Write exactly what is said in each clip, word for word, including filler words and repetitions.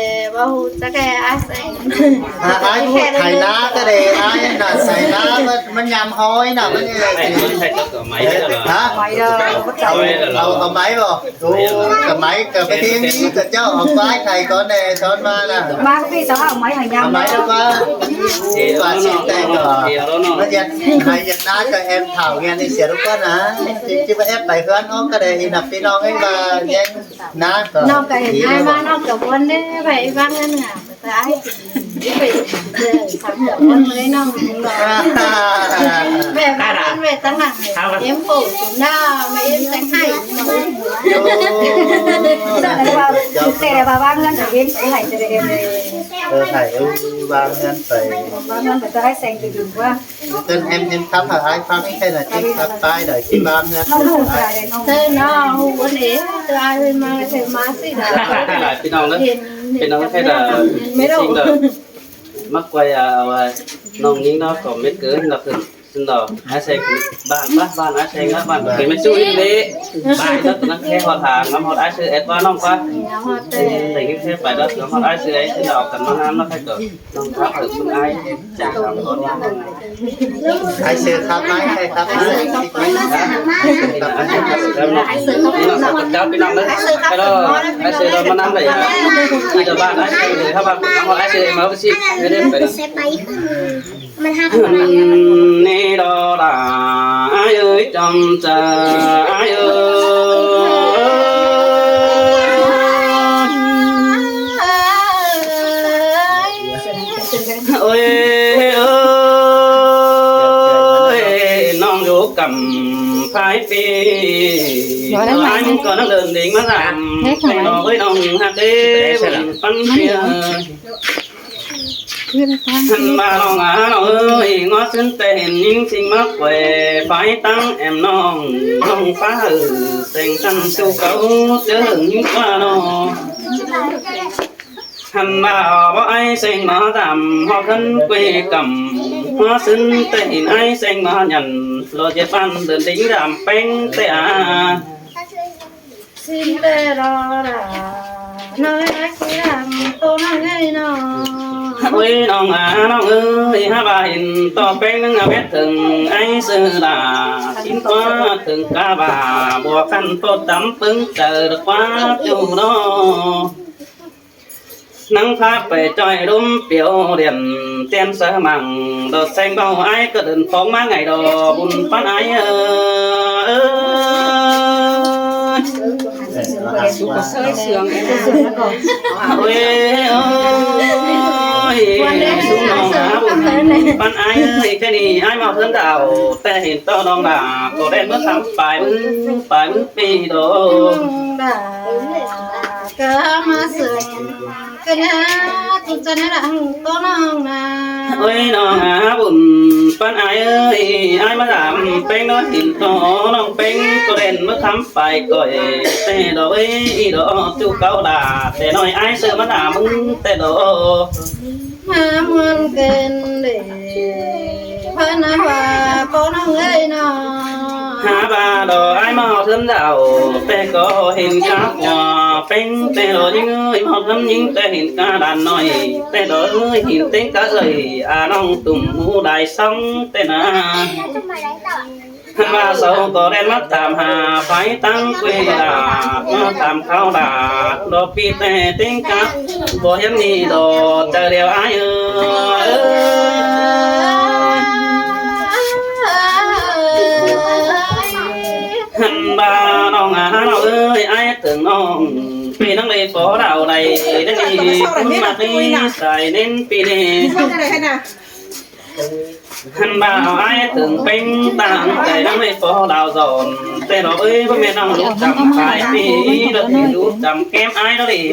ꞌlẹo ꞌva ꞌhụ chắc ꞌlẹo ải seng. À, ải ꞌhụ thảy ná ꞌcọ đảy, ải ꞌnạ thảy ná ꞌmắn, ꞌmắn ꞌnhăm ꞌhọi ꞌnạ, ꞌmắn ꞌnhăm. Hả? Máy đâu. Au, au, au máy báu? Ú, ꞌcọ máy ꞌcọ ꞌmí ꞌtếng ꞌcọ ꞌchọ au quái thảy ꞌcọ ꞌnị son ꞌva ꞌnạ. Mang ꞌpi tao au máy hả ꞌnhăm? Au máy đó ꞌva. Ú, ꞌva xin teng ꞌcọ. ꞌMắn ꞌdệt, hả, ꞌdệt ná ꞌcọ em thảo ꞌnghẹn đi sia ꞌlụk ꞌcọ ꞌnạ. Chứ, chứ ꞌva ép pay ꞌhướn ꞌhọt ꞌcọ đảy ꞌnặp ꞌpi ꞌnọng ꞌnị ꞌva ꞌnhắng ꞌnạ ꞌcọ. ꞌNọng ꞌcọ hên ải ꞌmá ꞌnọng ꞌcọ ꞌmuôn đé, ꞌvạy ꞌváng ꞌnặn ꞌnạ. Ải, ải, ải, sắm ꞌcọ ꞌmuôn ꞌmá ꞌnọng. ꞌVạy ꞌváng ꞌnặn ꞌvạy ꞌtáng ꞌnặn. Em phủ sum ꞌnạ, ꞌmá em teng ải. Ú. Teng ải ꞌva ꞌváng ꞌnặn ꞌcọ em teng ải, teng ải em. Ơ, ải, ú, ꞌváng ꞌnặn pay. ꞌVáng ꞌnặn pay, tao ải seng ꞌcọ dú ꞌva. Tơn em, em khắp hả ải ꞌphắng ꞌkhạy ꞌnạ, em khắp ꞌtoi đảy ꞌchí ꞌváng ꞌnặn. Thế nó, ꞌhụ ꞌnị, tao ải ꞌmá, ꞌmá ꞌsị đảy. Ải ꞌpi ꞌnọng ꞌnớ. Ải ꞌpi ꞌnọng ꞌkhạy ꞌnạ, ꞌsịn đảy. ꞌMá quay, à, à, ꞌnọng ꞌnhính ꞌnớ, ꞌcọ mết cứ ꞌnặp ꞌhưng. ꞌSịn đảy, ải seng ꞌban, ꞌban, ꞌban ải seng ꞌnớ, ꞌban. Ải seng mết ꞌchu ꞌnị đé. ꞌBan ꞌnớ, ꞌnặn ꞌkhẹ ꞌhọt hả, ngắm ꞌhọt ải sư ét ꞌva ꞌnọng ꞌva. Đảy ꞌnhính ꞌkhẹ pay đảy, ngắm ꞌhọt ải sư ét, ꞌsịn đảy, ꞌcọ ꞌmá ꞌnặn ꞌnớ ꞌkhạy ꞌcọ. ꞌNọng khắp hả ꞌsịn ải. Ải sư khắp ꞌmá, ải khắp ꞌmá. Chào ꞌpi ꞌnọng ꞌnớ. Hello, ải sư ꞌlạ ꞌmá ꞌnặn đảy. Đi đa ꞌva ải sư, khắp ꞌva, ải sư ꞌmá ꞌsị. ꞌNị đó là ải ơi, chăm chả ải ơi. Ôi, ôi, ꞌnọng dú căm phái phi. Nói lắm mà. Anh có năng đơn đính mà làm. Thế thôi. Anh nói với ꞌnọng hạt đế, bận phân chia. Hẳn ꞌva ꞌnọng à ꞌnọng ơi, ngó sưn ꞌtẹ hên ꞌnhính ꞌsịn ꞌmá quay phái ꞌtáng em ꞌnọng, ꞌnọng phá hử, seng khăn su cáu, chớ hửng ꞌnhính ꞌquá ꞌnọ. Hẳn ꞌva báu ải seng ꞌmá dăm, ꞌhọt khăn quê căm, ngó sưn ꞌtẹ hên ải seng ꞌmá nhẳn, ꞌlọ ꞌdệt ꞌván đơn đính dăm ꞌpéng ꞌtẹ à. Xin ꞌtẹ đó là nói ải sư dăm tô ꞌnọng ơi ꞌnọ. Ôi ꞌnọng à ꞌnọng ơi, hả ꞌva hên tô ꞌpéng ꞌnưng à mết thửng ải sư là, xin tô thửng cá ꞌva, bua khăn tô tắm pứng chảy được ꞌquá ꞌchu ꞌnọ. Nắng Pháp pay ꞌchoi ꞌlúm piêu điện, tiên sa măng đột seng báu ải ꞌcọ đơn phóng ꞌmá ngày đó bun ꞌpắn ải ơi. Ôi, ôi, su ꞌnọng à bun ꞌpắn ải ơi, ꞌkhạy ꞌnị ải ꞌmá ꞌhướn đảo, ꞌtẹ hên tô ꞌnọng là, ꞌcọ đen ꞌmá khắm pay ꞌmứ, pay ꞌmứ pi đó. Ôi ꞌnọng à bun ꞌpắn ải ơi, ải ꞌmá dăm ꞌpéng ꞌnọ hên tô ꞌnọng ꞌpéng, ꞌcọ đen ꞌmá khắm pay ꞌcọi, ꞌtẹ đó ơi, ꞌí đó ꞌchu cáu đa, ꞌtẹ ꞌnọi ải sư ꞌmá dăm ꞌmứng ꞌtẹ đó. Hả ꞌmuôn kên đế, ꞌpắn ải ꞌva, ꞌcọ ꞌnọng ơi ꞌnọ. Hả ꞌva đó ải ꞌmá ꞌhọt ꞌhướn đảo, ꞌtẹ ꞌcọ hên cá ꞌquá ꞌpéng, ꞌtẹ đó ꞌnhính ơi, ꞌmá ꞌhọt ꞌhướn ꞌnhính, ꞌtẹ hên cá đàn ꞌnọi, ꞌtẹ đó ơi, hên ꞌtếng cá ơi, à ꞌnọng tủm ꞌhụ đai sóng ꞌtẹ ꞌnạ. Hẳn ꞌva sau ꞌcọ đen ꞌmá tăm hả phái ꞌtáng quê đa, ꞌmá tăm kháo đa, đó pi ꞌtẹ ꞌtếng cá, báu hiến đi đó, chảy điêu ải ơi. Hẳn ꞌva ꞌnọng à ꞌnọng ơi, ải thửng ꞌnọng, pi ꞌnăng đảy phó đảo đảy, đảy đi, ꞌcốn ꞌmặc đi, sai nên pi đi. Hẳn ꞌva ải thửng ꞌpéng ꞌtáng, ꞌtẹ ꞌnăng đảy phó đảo dọn, ꞌtẹ đó ơi, báu ꞌmen ꞌnọng lút chăm phái phi, đó thì lút chăm kém ải đó đi.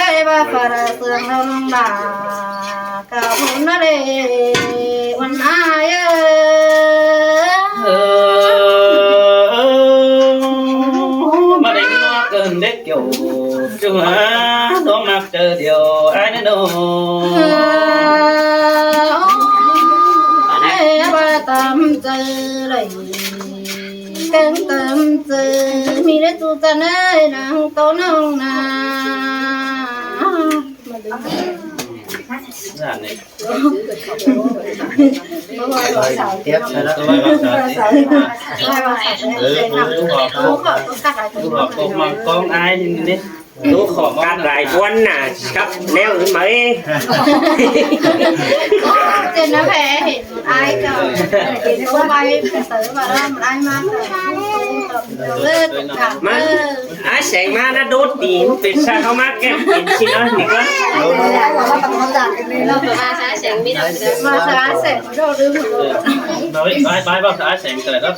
ơi, ba phả sương nông bà, cả bốn nó lê, uốn ai ơi. Mà đánh nó cơn đếch kiểu, chung á, nó mặc trời điều ai nó đâu. Ai, ba tắm trời lầy. Căng tâm tư, mi lê tu ta nơi, đang tô nông nà. Dạ này. Rồi, tiếp theo đó. Tôi bắt đầu xả đi. Ừ, ừ, ừ, ừ. Tôi bảo cô, tôi bảo cô mang con ai đi. Tú khỏ cát lai ꞌquám nả cắp ꞌnéo ứn máư. Trên nó về thì ai cho. Có vay phải tới vào đó, mà ai mang. Má, ai sẻng má nó đốt đi, ꞌpứng ꞌsá ꞌháu má kém kín ꞌchí ꞌnớ, nị ꞌquá. Mà sao ai sẻng mi đâu. Mà sao ai sẻng mi đâu, đừng. Nói, nói, nói, nói, ai sẻng cái đó,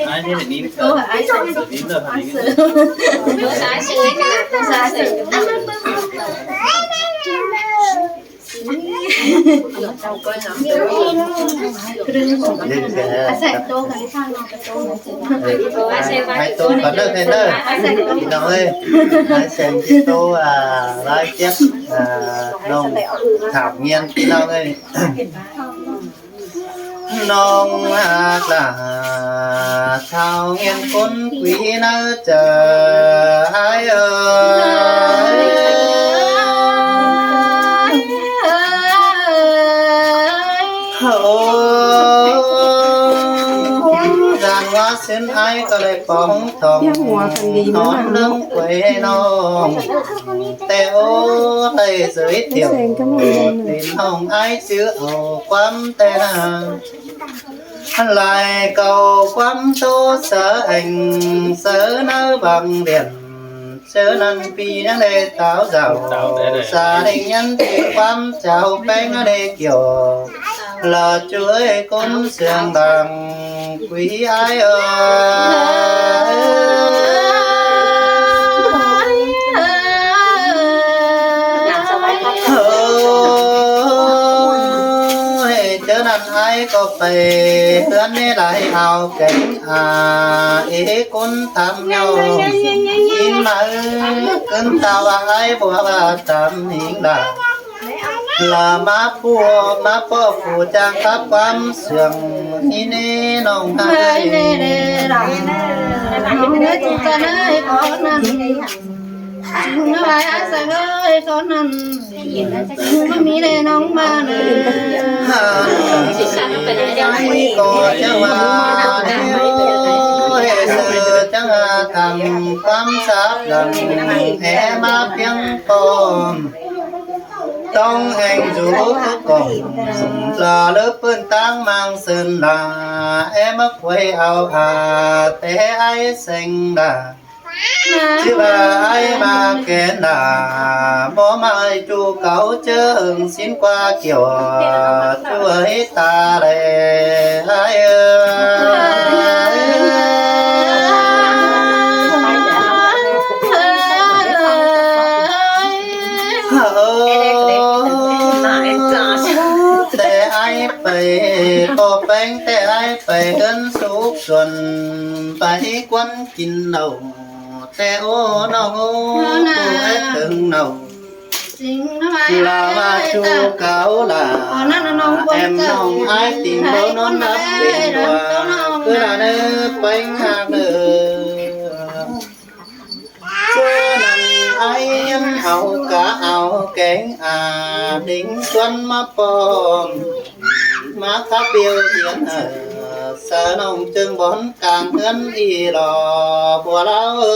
ai biết là đi. Ơ, ai sẻng. Đi nữa, đi nữa. Ai sẻng tô, ai sẻng tô, ai sẻng tô, ai sẻng tô, ai sẻng tô, ai sẻng tô, à, lai tiếp, à, nông thảo nguyên ꞌpi ꞌnọng ơi. Nông ác là thảo nguyên ꞌcốn quí nớ chả ai ơi. Ô, gian ꞌva xin ai có lẽ bóng thòng hòn lưng quê nông. Té ô, tay giới thiệu tin hồng ai chứ ổ quắm té na. Lai cầu quắm tô sớ ảnh sớ nớ bằng điện. Sớ năn ꞌpi nắng đê táo dạo. Gia đình nhân thì quắm chào ꞌpéng nớ đê kiểu. Là chuối cốn sương bằng quý ai ơi. Ôi, chớ năn ai có phải ꞌhướn nế lai ao kéng à, ế cốn thăm nhau. Ín máư cớn tao ai bùa ba thăm hính đà. Là má pua, má pua phủ trang khắp quán sương, hí nế nông hai. Nế nế nế, nế nế, chúng ta nế có năn. Nó ai ai sẻng ơi, có năn. Nó mi nế nông ba nế. Ai có chớ ba, ôi, sư chớ ba thăm quán sáp lăng, hé má piếng con. Tông hên dú cổng, lỏ lớ ꞌpứng ꞌtáng mang sơn là, é mắc quay ao à, té ai sẻng đà. Chứ ba ai mà kén đà, bó mai chu cáu chớ hưng xin qua kiểu, chu ấy ta lệ ai ơi. Ơ, té ai pay Téng ꞌtẹ ái pay ꞌhướn súc suôn, pay ꞌquán kin lảu, ꞌtẹ ố ꞌnọng ố, ꞌtẹ ꞌtếng nảu. Lả ꞌva ꞌchu cáo lả, ꞌnọng ái ꞌtếng báu ꞌnón nắp pên đua, ꞌcứ lả ꞌnớ péng ꞌhặc ꞌnớ. ꞌChớ ꞌnặn ái ꞌnhắng au cá au kéng a đính ꞌchuôn ꞌmá pom, ꞌmá khắp biêu tiên, ơ, sa ꞌnọng ꞌchương bón cang ꞌhướn ꞌnị lo bua ꞌlạ ơ.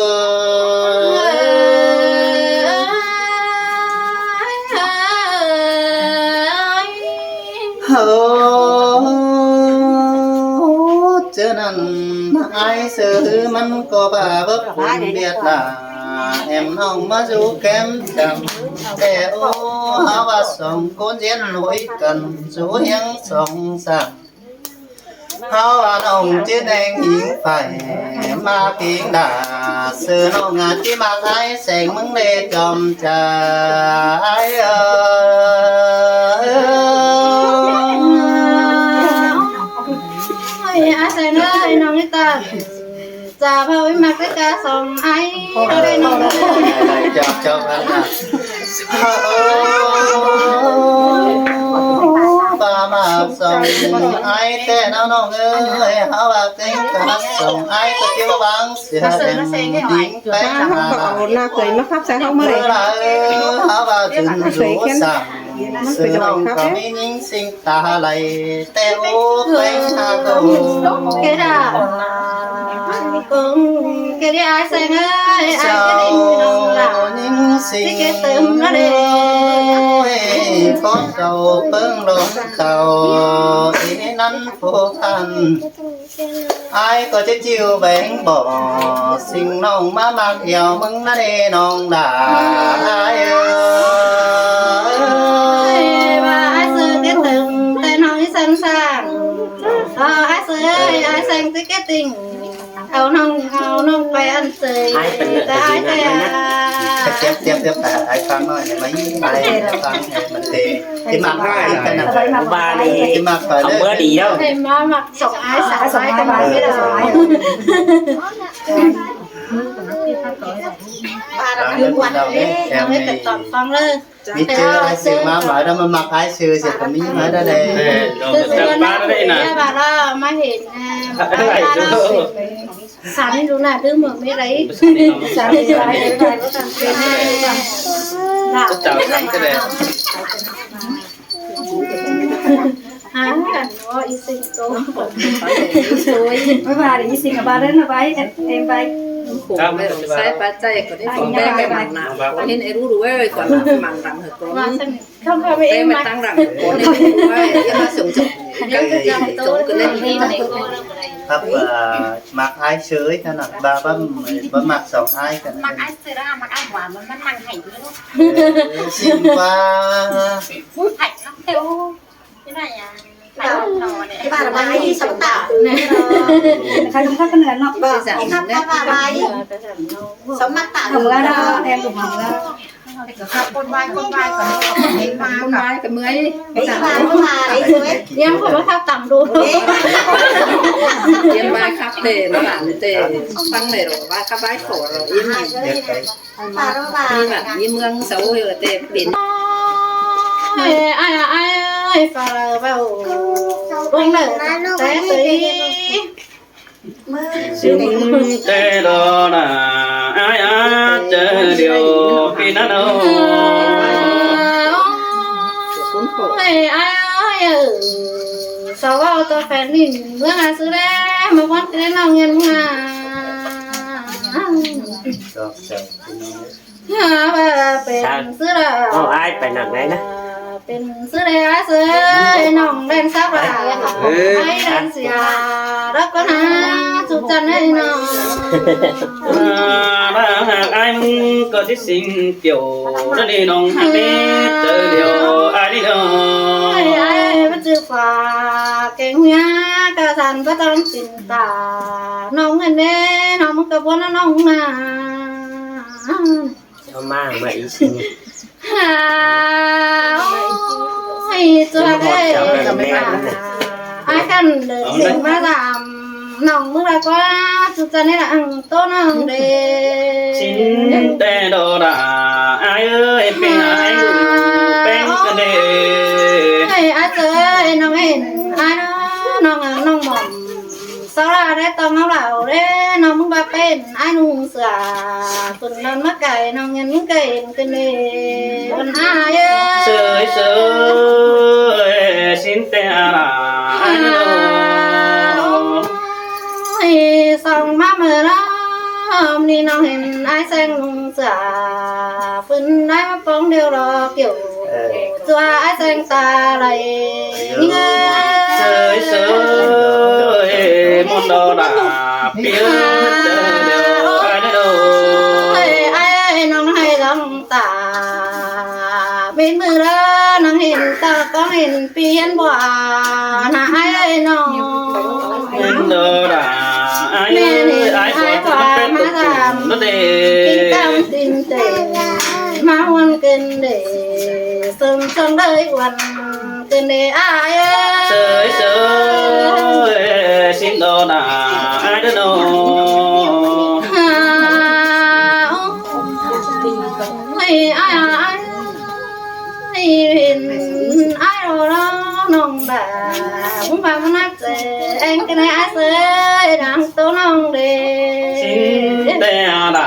Hơ, ꞌchớ ꞌnặn ái sư ꞌmắn ꞌcọ ꞌva báu khun biệt lả, ꞌnọng ꞌmá dú kém chăm, ꞌtẹ ố, hảư ꞌva song ꞌcốn ꞌdiến ꞌlới căn, dú ꞌhiếng song sảng. Hảư ꞌva ꞌnọng ꞌchí ꞌneng ꞌhính phải, ꞌmá ꞌhính đả, sư ꞌnọng ꞌnhá ꞌchí ꞌmặc ái seng ꞌmứng đé chom chai ơ. Ôi, ái seng ơi, ꞌnọng ꞌnị ta. Chả bao ꞌmí ꞌmặc cái cá song ái. Chào, chào bạn ạ. Ba ꞌmặc song ái ꞌtẹ ꞌnọng ꞌnọng ơi, hảư ꞌva cái cá song ái ꞌcọ ꞌchí ꞌva bang sia đen đính péng ꞌhặc. Hảư ꞌva dưng dú sảng, sư ꞌnọng ꞌcọ ꞌmí ꞌnhính ꞌsịn ta lai, ꞌtẹ ố péng ꞌhặc ơ. Kẻ đa. Kẻ đa ái seng ơi, ái kẻ đa ꞌnọng lả. ꞌNhính ꞌsịn. Ôi, có cầu pơng lòng cầu, ý năn phúc hẳn. Ái ꞌcọ ꞌchí ꞌchịu béng bók, ꞌsịn ꞌnọng ꞌmá ꞌmặc eo ꞌmứng ꞌnặn ê ꞌnọng lả ái ơ. Ôi, ꞌva ái sư kết tình, ꞌtẹ ꞌnọng ꞌnhính sẵn sàng. Ơ, ái sư ơi, ái seng ꞌchí kết tình. Au ꞌnọng, au ꞌnọng pay ăn chơi. Ái pay ăn ꞌtẹ ái pay ăn. Tiếp, tiếp, tiếp, à, ái Phan nói, ái, ái Phan, ái Phan thì ꞌchí ꞌmặc ái ꞌcọ ꞌnặn. Ba đi. ꞌChí ꞌmặc ái. Không bữa đi đâu. Ê, ꞌmá ꞌmặc song ái, song ái, song ái, song ái. Ba là cứ quạt đi, em mới cần tỏng phong lên. ꞌMí ꞌchớ ái sư ꞌmá ꞌmá đó ꞌmá ꞌmặc ái sư, sư ꞌcọ ꞌmí ꞌmá đó đây. Ê, sư ꞌmá đó đây nè. Ba đó ꞌmá hên, à, ba đó. Sắn lu nà đứa mà mới lấy. Sắn lu nà đứa mà mới lấy. Chào sắn cái này. Hả? Nó y sinh cô. Mới ba đi y sinh ba đến là ba em, em ba. Sai ba chạy có đi con bé bé mặn nặng. Có nên em rú rú ấy, còn là mặn nặng hơn con. Không, không, em mặn. Tăng nặng hơn con nên rú rú ấy, em mặn sống sống. Em sống cái lên đi. Khắp, à, ꞌmặc ái sư ꞌnặn, ba, ba, ba ꞌmặc song ái ꞌnặn. ꞌMặc ái sư đó, ꞌmặc ái hua, ꞌmắn, ꞌmắn năng hảy đi. Ơ, xin ba. Hảy lắm, theo. Cái này à, hảy lắm, nó này. Ba là ba ái sống tạo. Khai không khắp cái này nó. Vâng, khắp, khắp ba ái. Sống mắc tạo. Không có đó, em cũng không có. Con vai, con vai, con vai, con vai, con vai. Em không có khắp tặng đủ. Em vai khắp để nó làm để tăng này rồi, vai khắp vai khổ rồi. Em này. Đi bạn đi mương xấu rồi để biển. Ai, ai, ai, ai, phải vào. Đúng là té tí. Xin tê lo là ai á, chớ điều phi nát đâu. Ôi, ai, ai, ừ. Sao vào tôi phải nín mưa ngà sư đấy, mà con cái nó nghiêng ngà. Hả, bà, bên sư là. Ô, ai phải nặng đấy nè. Bên sư đây, ai sư, nòng đen sắp là. Ừ. Ai đen xìa, đó có nà, chụp chân đấy nè. À, ba hạc ai mưng có thí sinh kiểu, đó đi nòng hạc đi, trời điều, ai đi nòng. Ai, ai, bắt chước quà, cái nghe, cả dàn bắt tóm tình ta, nòng hên đấy, nòng mưng có buôn nòng nà. Cho ma ma y sinh. Ôi, chua cái. Ai Ăn đảy seng ꞌmá dăm ꞌnọng ꞌmướng lai ꞌquá, ꞌchu ꞌchăn ꞌnị ꞌnặn ꞌtố ꞌnọng đảy. Sính ꞌtẹ đo đa, ải ơi, ꞌpéng ải ꞌlụk, ꞌpéng ꞌcọ đảy. Ôi, ải ơi, ꞌnọng ꞌhịn, ải ꞌnọng, ꞌnọng mỏm. Sau ꞌlạ đảy ꞌtong ꞌháu ꞌlạ đảy, ꞌnọng ꞌmướng ꞌva ꞌpéng ải ꞌnọng sửa. Phún ꞌnặn ꞌmá cai ꞌnọng ꞌnhắng ꞌcọ ꞌhịn ꞌcọ đảy. Ăn ải ơi. Sới sới, sính ꞌtẹ đa, ải ꞌnọng. Ôi, song ꞌmá ꞌmưa ꞌnọng, ꞌnị ꞌnọng ꞌhịn ải seng ꞌnọng sửa. Phún ải ꞌmá ꞌpóng điêu lo kiẻo. Tua ải seng ta lai. Sới sới, ꞌmôn đo đa, piến điêu, ải ꞌnọng. Ôi, ải ꞌnọng ꞌhạy dong ta. Bên ꞌmưa ꞌnọng ꞌhịn ta ꞌcóng ꞌhịn piến bua. Nả ải ꞌnọng. Piến đo đa, ải ơi, ải bua ꞌmá dăm. Nó đảy. Kính tâm tin tưởng. ꞌMá ꞌhuôn ꞌcọ đảy. Sớm sớm đảy ꞌhuôn. Tin đảy ải ơi. Sới sới, sính đo đa, ải ꞌnọng. Ôi, ải ơi, ải ơi, ải ơi, ải ơi, ải ơi, ải ơi, ải ơi, ꞌnọng đa. ꞌMướng ꞌva ꞌmá ꞌnặn ꞌchớ ꞌen ꞌcọ đảy ải sới, đang ꞌtố ꞌnọng đảy. Sính ꞌtẹ đa,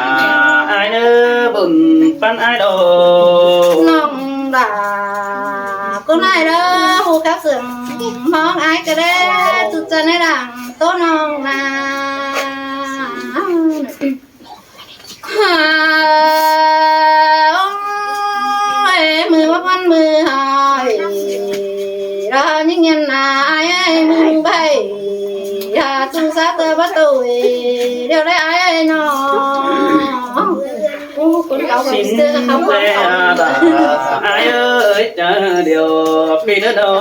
ải ꞌnớ bun ꞌpắn ải đo. ꞌNọng đa. Cô nại đó hù khắp sương mong ai cái đấy, tụt chân ấy đảng tô nong nà. Ôi, mưa bắp ăn mưa hỏi. Đó những nhân là ai ai mưa bay. Hà tu sát tơ bắt tụi. Điều đấy ai ai nó. Sính ꞌtẹ đa, ải ơi, chả điều phi nữa đâu.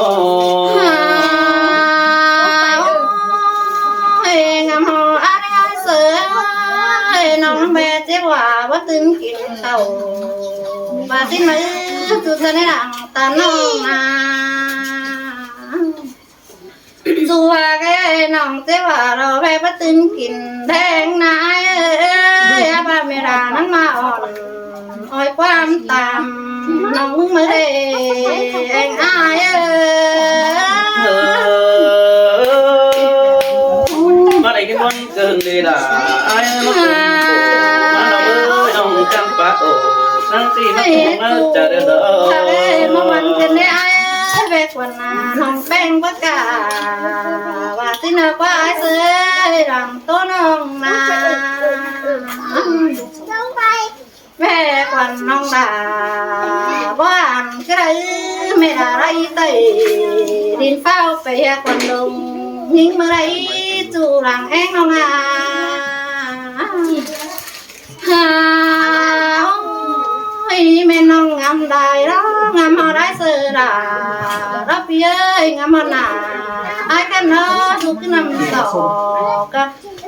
Ôi, ngắm hò ải ơi sới, ôi, nong bé chết họa, bắt tưng kín khẩu. Và xin mời ư, tu chân ấy đảng tán nong à. Dù họa cái nong chết họa rồi, bé bắt tưng kín đen nái ơi, à, ba mẹ đà nắng mà ỏn. Ôi, quan tâm, nong ꞌmướng mới thê, anh ai ơi. Má đảy cái món cơn đi đà, ai ơi, nó cơn khổ. Má nong ơi, nong căng bá tổ. Sáng khi nó khổ, nó chả được đâu. Ôi, má món cơn đi ai ơi, bé quần à, nong ꞌpéng bá cả. Và xin lỗi quá ai sới, đảng tô nong nà. Bé quan nong đà, bó ăn cái đấy, mẹ đà đấy tẩy, đin phao phải hẹ quan đông, nhưng mà đấy, chú làng em nong à. Ha, ôi, mẹ nong ngắm đài đó, ngắm họ đài sơ đà, đó phi ơi, ngắm họ nà, ai khăn đó, chú cứ nằm tỏ,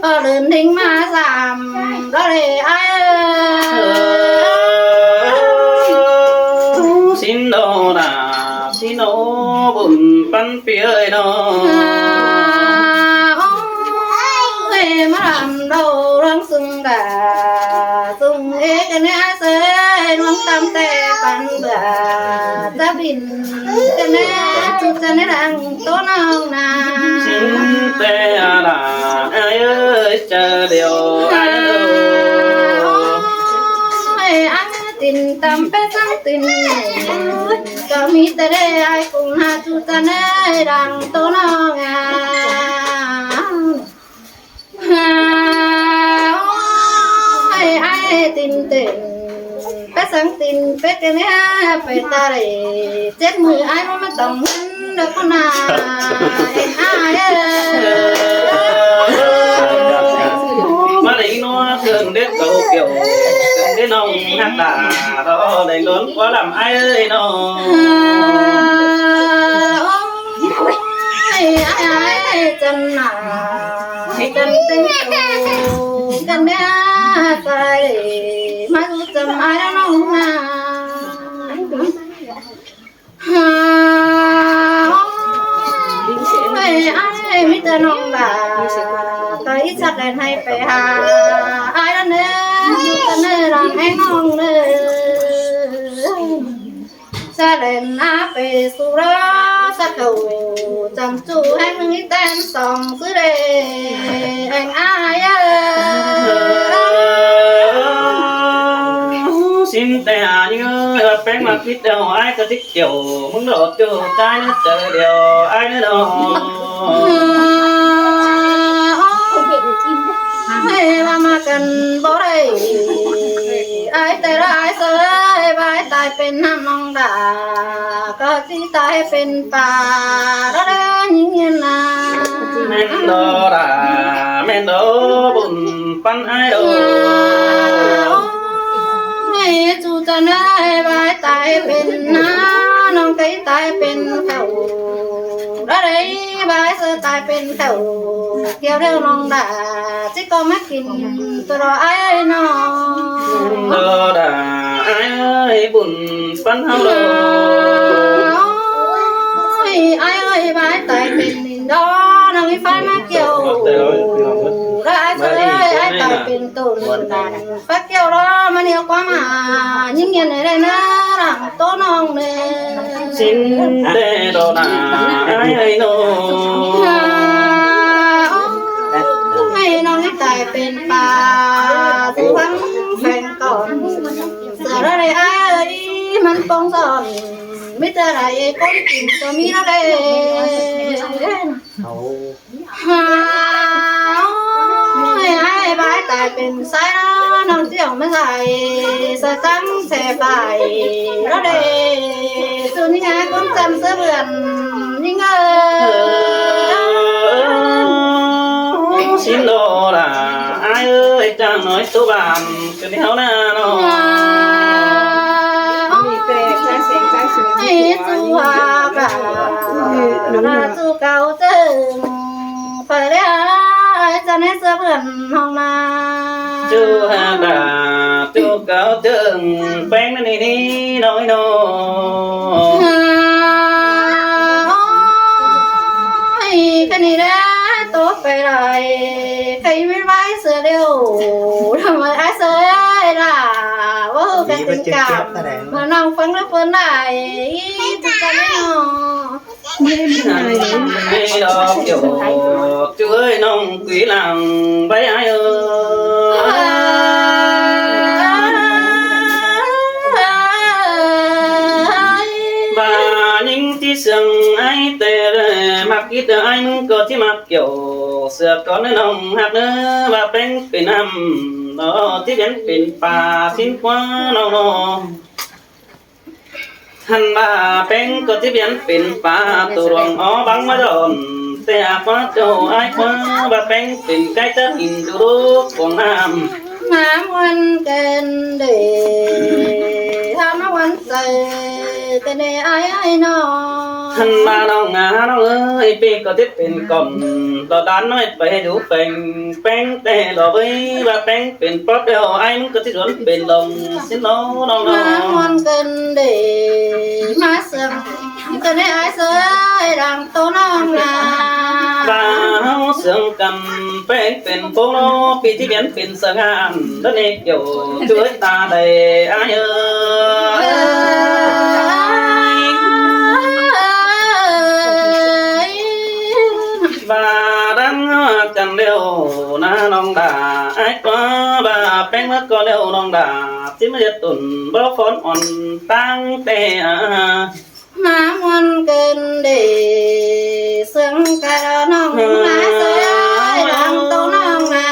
Ơ, lươn đinh má dăm, đó lê ai ơi. Sính đo đà, sính đo bun păn phi ơi nó. À, ôi, má đăm đô răng sưng đà, sưng ế cái nét sơi, nuông tâm tê păn bả, ta bìn. Cái nét, chú chân nét đăng tô nong nà. Sính ꞌtẹ đa, ai ơi, chả điều ai đâu. Ôi, ai tin tâm pé săng tin. Có mi ta đê ai cũng hà chú chân nét đăng tô nong à. Ôi, ai tin tin, pé săng tin pé cái nét, pé ta đảy chết mưa ai mà tòng ngăn được con nà. Ai ơi. Má đảy nó thường đết cầu kiểu, đết nong hạt đà, đó đảy đốn quá làm ai ơi nó. Ôi, ai ai chân nà. Ai chân tinh tu, căn bé sai, má tu chăm ai đó nong nà. Ha, ôi, ai ꞌnọng đa, ꞌcọ ꞌí ꞌchặc đen ꞌhạy pay ha ai ꞌnớ, ꞌnớ ꞌnớ ꞌnọng ꞌnớ. ꞌChặc đen ꞌnớ pay su ꞌlạ, ꞌchặc khảu chăm ꞌchu ꞌhéng ꞌnưng ꞌí ꞌtến song ꞌsứ đê, ꞌhéng ai ới. ꞌSịn té hả ꞌnhính ới, ꞌva ꞌpéng ꞌmặc kít đeo ai ꞌcọ tít kiẻo, ꞌmứng đỏ ꞌchư tai ꞌnớ chaư điêu ai ꞌnớ đo. ꞌHới ꞌva ꞌmặc căn báu đảy, ai té ꞌlạ ai ꞌsớ, ꞌva ai tai pên ꞌnặm ꞌnọng đa, ꞌcọ ꞌchí tai pên pả đó đa ꞌnhính ꞌnhính ꞌnớ. ꞌMen đó đa, ꞌmen đó bun ꞌpắn ai đó. ꞌHới ꞌchu ꞌchăn ới, ꞌva ai tai pên ꞌnặm, ꞌnọng ꞌcọ ꞌchí tai pên khảu đó đa, ꞌva ai ꞌsớ tai pên khảu, kiẻo điêu ꞌnọng đa, ꞌchí ꞌcọ ꞌmá kin ꞌtưa đó ai ới ꞌnớ. Đó đa, ai ới, bun ꞌpắn ꞌháu đó. Ôi, ai ới, ꞌva ai tai pên ꞌnặm đó, ꞌnọng ꞌmí ꞌphái ꞌmá kiẻo. Đó ai ꞌsớ ới, ai tai pên tổn ꞌphái kiẻo đó, ꞌmá ꞌnéo ꞌquám ꞌmá ꞌnhính ꞌnhính ꞌnớ đa, ꞌnặm ꞌtố ꞌnọng ꞌnớ. ꞌSịn té đó đa, ai ới ꞌnớ. Ôi, ꞌnọng ꞌmí tai pên pả, su ꞌphắng pheng cỏn. ꞌSớ đó đa ai ới, ꞌmắn ꞌpóng son, ꞌmí ꞌtưa đa ꞌcốn kin ꞌtưa ꞌmí đó đa. Ôi, ai ꞌva ai tai pên sai đó, ꞌnọng ꞌchí ꞌmá sai, sai tắng sai phải đó đa. ꞌSứ ꞌnhính ꞌcốn chăm ꞌsớ bươn ꞌnhính ới. ꞌSịn đó đa, ai ới, chắng ꞌnọi ꞌtố bản ꞌcọ ꞌnéo ꞌnớ ꞌnớ. ꞌHới ꞌchu hả đa, ꞌchu cáo ꞌchương, phải đa ai ꞌchăn ꞌnớ ꞌsớ bươn ꞌnọng ꞌnớ. ꞌChu hả đa, ꞌchu cáo ꞌchương, ꞌpéng ꞌnớ ꞌnị ꞌnị ꞌnọng ꞌnớ. Ôi, ꞌkhạy ꞌnị đa, ꞌtố pay lai, ꞌkhạy ꞌmí ꞌvái ꞌsớ điêu, ꞌlạ ꞌmá ai ꞌsớ đa, ꞌva ꞌcọ tình cảm, ꞌmá ꞌnọng ꞌphắng ꞌlứa ꞌphớn lai, ꞌí ꞌchu ꞌchăn ꞌnớ ꞌnớ. ꞌMí đó kiẻo, ꞌchu ới, ꞌnọng ꞌquí lăng báu ai ới. ꞌVa ꞌnhính ꞌchí siêng ai té, ꞌmặc kít ai ꞌmứng ꞌcọ ꞌchí ꞌmặc kiẻo, sia cón ꞌnớ ꞌnọng ꞌhặc ꞌnớ, ꞌva ꞌpéng pên ꞌnặm, ꞌnọ ꞌchí piến pên pả ꞌsịn ꞌquá ꞌnọng ꞌnớ. ꞌHặn ꞌva ꞌpéng ꞌcọ ꞌchí piến pên pả, tô luông ók bang ꞌmá đon, té hả ꞌquá ꞌchọ ai ꞌquá, ꞌva ꞌpéng pên cái tớt kin du đúc cuông ꞌnặm. ꞌMá ꞌmuôn ken đê, hả ꞌmá ꞌmuôn chaư ken đê ai ới ꞌnớ. ꞌHặn ꞌva ꞌnọng ꞌnạ ꞌnọng ới, ꞌpi ꞌcọ tít pên cỏn, lỏ đan ꞌnọi pay du pheng, ꞌpéng té lỏ ꞌvới, ꞌva ꞌpéng pên póp điêu, ai ꞌmứng ꞌcọ tít duôn pên lông ꞌsịn ꞌnớ ꞌnọng ꞌnớ. ꞌMá ꞌmuôn ken đê, ꞌmá siêng ken đê ai ꞌsớ, đang tô ꞌnọng ꞌnớ. ꞌVa ꞌháu siêng căn ꞌpéng pên phông ꞌnớ, ꞌpi ꞌchí piến pên sương ꞌhặn, đó ꞌnị kiẻo ꞌchu ới ta đảy ai ới. ꞌVa đang căn điêu ꞌnớ ꞌnọng đa, ai ꞌquá, ꞌva ꞌpéng ꞌmá ꞌcọ điêu ꞌnọng đa, ꞌchí ꞌmá ꞌdệt tủn báu phón ỏn ꞌtáng té a. ꞌMá ꞌmuôn ken đê, siêng căn ꞌnọng ꞌmá ꞌsớ, đang tô ꞌnọng ꞌnớ.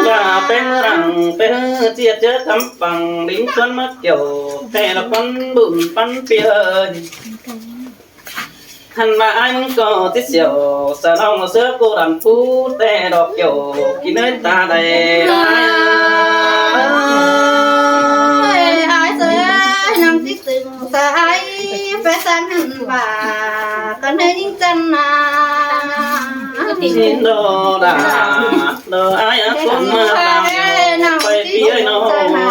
ꞌVa ꞌpéng ꞌmá đang pên ꞌchí ꞌdệt chớ cắm păng đính cuốn ꞌmá kiẻo, té lỏ ꞌpắn bun ꞌpắn ꞌpi ới. ꞌHặn ꞌva ai ꞌmứng ꞌcọ tít siêu, sa ꞌnọng ꞌsớ cô đàn phú té đỏ kiẻo, kin ới ta đảy. Ôi, ai ꞌsớ, ꞌnọng tít siêu, sa ai, phải sang hẳn ꞌva, căn ới ꞌnhính ꞌchăn ꞌnớ. ꞌSịn đó đa, đó ai ới, ꞌcốn ꞌmá đang, ꞌnọng pay tít ꞌpi ới siêu, ꞌnọng. Sa ꞌnạ,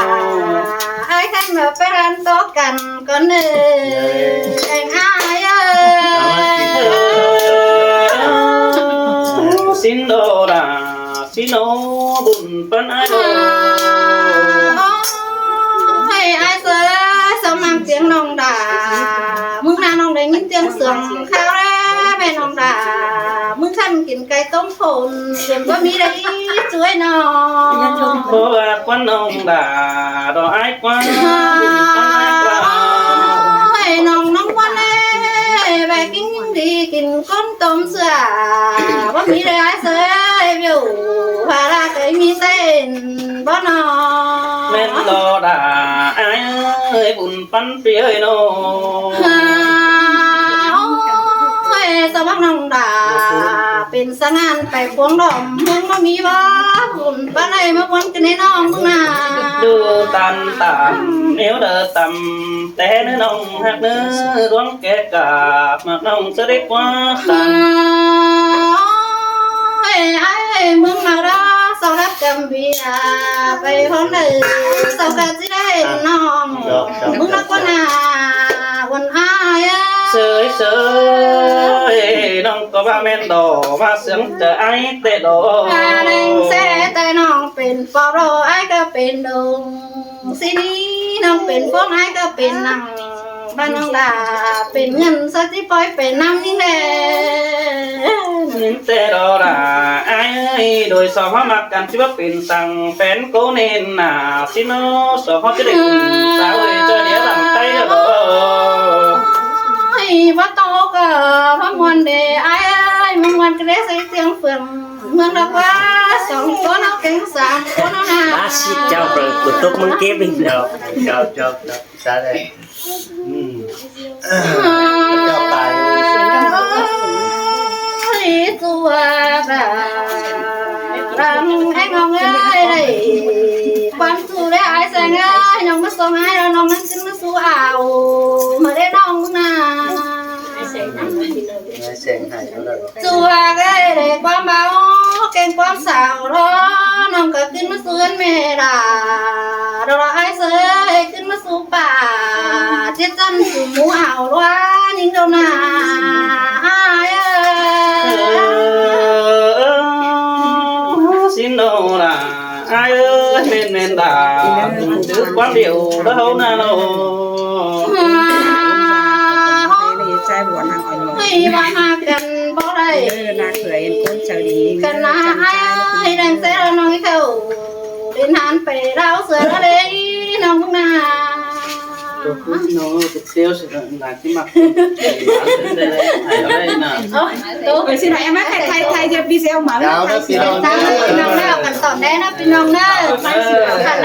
ai khăn ꞌmá phải ăn tó căn. Con ơi, anh ai ơi. Sính đo đả, sính nô bun păn ai đo. Ôi, ai sơi, sao mang tiếng nòng đả. Mưng nả nòng đảy nhìn tiếng sương khao đả, ꞌmẹ nòng đả. Mưng khăn kin cay tôm phôn, dưm ꞌcọ ꞌmí đảy chuối nòng. Bố bác quan nòng đả, đo ai quan, bun păn ai quan. Ôi, nòng nòng quan ơi, bái kính đi kin ꞌcốn tôm sưa. Báu ꞌmí đảy ai sơi, biu, phả ꞌla cay ꞌmí tên, báu nòng. ꞌMen đo đả, ai ơi, bun păn pi ơi nô. Ôi, sao bác nòng đả, pên sáng ngàn pay cuông đom, ꞌmướng báu ꞌmí báu, bun păn ai ꞌmá cuông kin ꞌnị nòng ꞌmướng nả. Đu tăn tăn, ꞌnéo đơ tăm, té ꞌnứ nòng ꞌhặc ꞌnứ, ꞌluống ké cạp, ꞌmặc nòng ꞌsớ đé ꞌquá tăn. Ôi, ai ơi, ꞌmướng ꞌmặc đa, sao đắc căm bia, pay hôn đảy, sao ca ꞌchí đảy nòng. Chọc, chọc, ꞌmướng ꞌmặc chọc, ꞌquá chọc. Nả, ꞌquá ai ơi. Sơi, sơi, nòng ꞌcọ ꞌva ꞌmen đo, ꞌva sương ꞌchớ ai té đo. ꞌVa đeng ꞌsé té nòng pên pọ đo, ai ꞌcọ pên đông. Sính ꞌnị nòng pên phôn ai ꞌcọ pên nẳng. Bát nòng đả pên ngăn sa ꞌchí ꞌpoi pên ꞌnăm ꞌnị đe. Nín té đo đả ai ơi, đôi so ꞌhó ꞌmặc căn ꞌchí báu pên săng phén ꞌcốn ꞌnị nả. Sính nô so ꞌhó ꞌchí đảy kin sáo ơi, ꞌchớ đĩa lăng tay đe đo. Ôi, báu ꞌtố ꞌcọ, báu ꞌmuôn đe ai ơi, ꞌmướng ꞌmuôn ꞌcọ đé ꞌsớ tiếng phượng. ꞌMướng đa ꞌquá, song ꞌcốn ꞌnọ kéng sam ꞌcốn ꞌnọ nả. Bác sĩ chào mừng của túc mừng kế bình. Chào, chào, chào, chào. Sao đây? Ừ. Chào tài. Ôi, tua đà, đà, anh Hồng ơi, đây. Quan su đé ai seng ơi, nòng ꞌmá song ai đo, nòng ꞌmá kin ꞌmá su ao. Mà đé nòng nả. Ai seng hai ꞌnọ đa. Su ꞌhặc ơi, đảy ꞌquám báu, kéng ꞌquám sáo lo, nòng ꞌcọ kin ꞌmá su ꞌhướn ꞌmẹ đa. Đo lo ai sơi, kin ꞌmá su pả, ꞌchí chăn su mú ao lo, ꞌnhính đô nả, ai ơi. Ơ, ơ, ơ, sính nô đa, ai ơi, ꞌmen ꞌmen đa, chứ ꞌquám điêu đa ꞌháu nả nô. Ôi, ꞌva ꞌmặc căn báu đảy. Căn nả ai ơi, đang ꞌsé lo nòng ꞌnị khảu. Đến hẳn pay đao sửa lo đê, nòng ꞌmướng nả. Tôi cứ nói, tôi kêu sự là, là cái mặt. Ơ, tôi. Ôi, xin lỗi, em hát thay, thay, thay cho video mà. Chào các chị. Chào ꞌpi nong ꞌnớ, căn tỏn đé ꞌnớ ꞌpi nong ꞌnớ. Thay sửa. Căn